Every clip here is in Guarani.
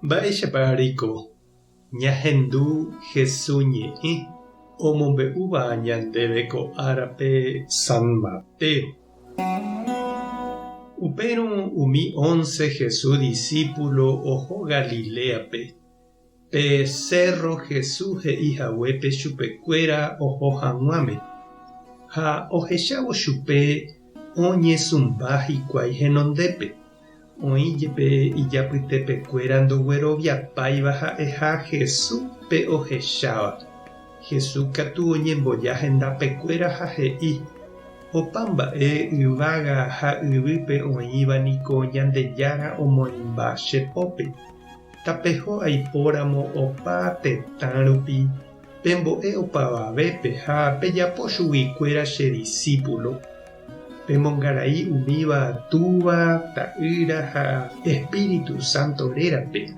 Mba'éichapa reiko ñahendu Hesu ñe'ẽ omombe'úva ñandéve ko árape San Mateo? Upérõ umi ónse Hesu disípulo oho Galiléape, pe sérro Hesu he'i haguépe chupekuéra oho hag̃uáme. Ha ohechávo chupe oñesũmba hikuái henondépe. Oĩ jepe ijapytepekuéra ndogueroviapáiva ha'eha Hesu pe ohecháva. Hesu katu oñemboja hendapekuéra ha he'i, Opa mba'e yvága ha yvýpe oĩva niko Ñandejára omoĩmba che pópe. Tapeho aipóramo opa tetã rupi, pembo'e opavavépe ha pejapo chuguikuéra che disípulo. Pemongarai umíva Túva, Ta'ýra ha Espíritu Santo rérape,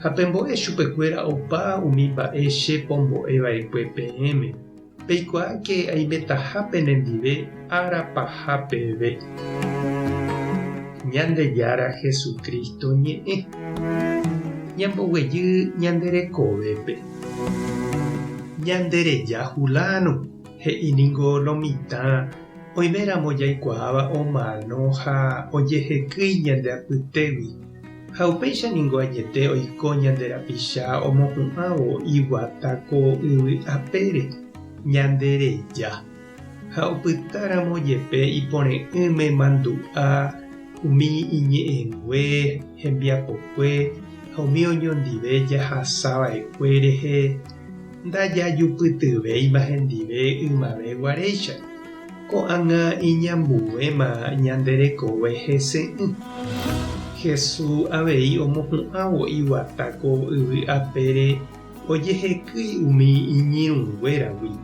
ha pembo'e chupekuéra opa umi mba'e che pombo'e va'ekue peẽme. Peikuaáke aimetaha penendive ára paha peve. Ñandejára Jesucristo ñe'ẽ. Ñamboguejy ñande rekovépe. Ñande reja huláno. He'i ningo lo mitã oiméramo jaikuaáva omano ha ojehekýi ñande apytégui, ha upéicha ningo añete oiko ñande rapicha omohu'ãvo iguata ko yvy apére, ñande reja. Ha opytáramo jepe ipore'ỹme mandu'a umi iñe'ẽngue, hembiapokue ha umi oñondive jahasava'ekue rehe, Ndajajupytyvéima hendive ymave guaréicha, ko'ág̃a iñambuéma ñande rekove hese'ỹ. Jesús avei omohu'ãvo iguata ko yvy apére ojehekýi umi iñirũnguéragui,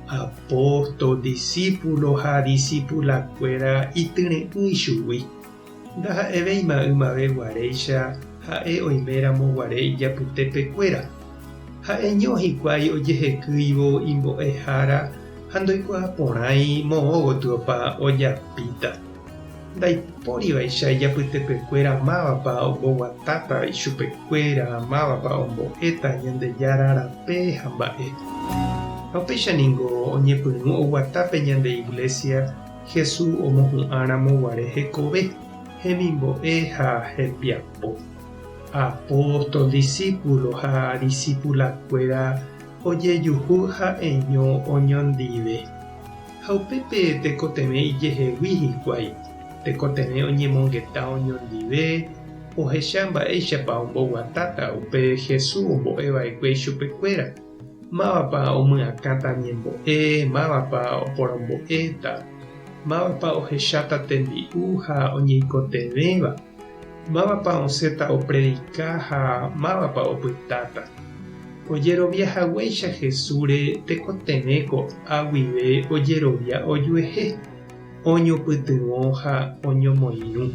apóstol, disípulo ha disipulakuéra ityre'ỹ ichugui. Ndaha'evéima ymave guaréicha ha'e oiméramo guare ijapytepekuéra. Ha'eño hikuái ojehekýivo imbo'ehára ha ndoikuaaporãi moõ gotyopa ojapíta. Ndaipórivaicha ijapytepekuéra mávapa omboguatáta ichupekuéra, mávapa ombo'éta Ñandejára rape ha mba'e. Ha upéicha ningo oñepyrũ oguata pe ñande Iglesia Jesús omohu'ã ramo guare hekove, hemimbo'e ha hembiapo. Apóstol, disípulo ha disípulakuéra ojejuhu ha'eño oñondive. Ha upépe tekotevẽ ijehegui hikuái, tekotevẽ oñemongeta oñondive, ohecha mba'éichapa omboguatáta upe Jesús ombo'e va'ekue ichupekuéra. Mávapa omyakãta ñembo'e, mávapa oporombo'éta, mávapa ohecháta tembi'u ha oñeikotevẽva, mávapa osẽta opredika ha mávapa opytáta. Ojerovia haguéicha Jesúsre tekotevẽ ko'a guive ojerovia ojuehe. Oñopytyvõ ha oñomoirũ.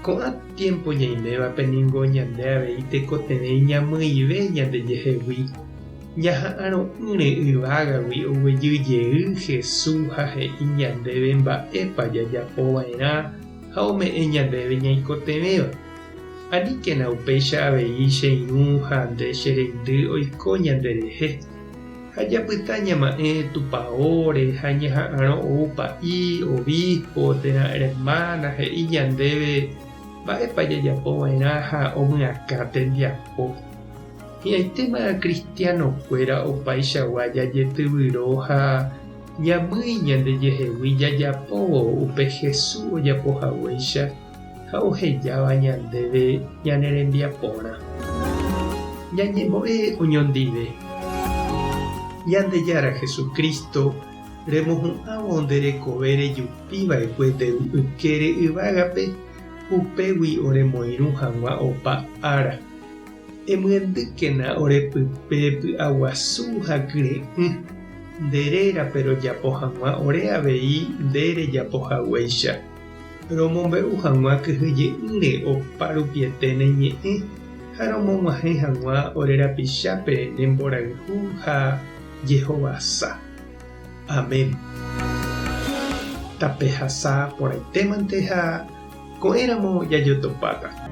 Ko'ã tiémpo ñaimévape ningo ñande avei tekotevẽ ñamyive ñandejehegui, ñaha'arõ'ỹre yvágagui oguejy jey Jesús ha he'i ñandéve mba'épa jajapo va'erã ha ome'ẽ ñandéve ñaikotevẽva. Aníkena upéicha avei che irũ ha nde che reindy oiko ñanderehe. Ha japyta ñama'ẽ tupaóre ha ñaha'arõ ou pa'i, obispo térã hermana he'i ñandéve mba'épa jajapo va'erã ha omyakã tembiapo. Hi'ãitéma cristiano-kuéra opaichagua jajetyvyro ha ñamýi ñandejehegui jajapóvo upe Jesús ojapo haguéicha ha ohejáva ñandéve ñane rembiaporã. Ñañembo'e oñondive. Ñandejára Jesucristo, remohu'ãvo nde rekove rejupi va'ekue nde ru ykére yvágape, upégui oremoirũ hag̃ua opa ára. Emyendýkena ore pype py'aguasu ha kyre'ỹ, nde rérape rojapo hag̃ua ore avei nde rejapo haguéicha. Romombe'u hag̃ua kyhyje'ỹre opa rupiete ne ñe'ẽ ha romog̃uahẽ hag̃ua ore rapichápe ne mborayhu ha jehovasa. Amén. Tapehasa porãitémante ha ko'ẽramo jajotopáta.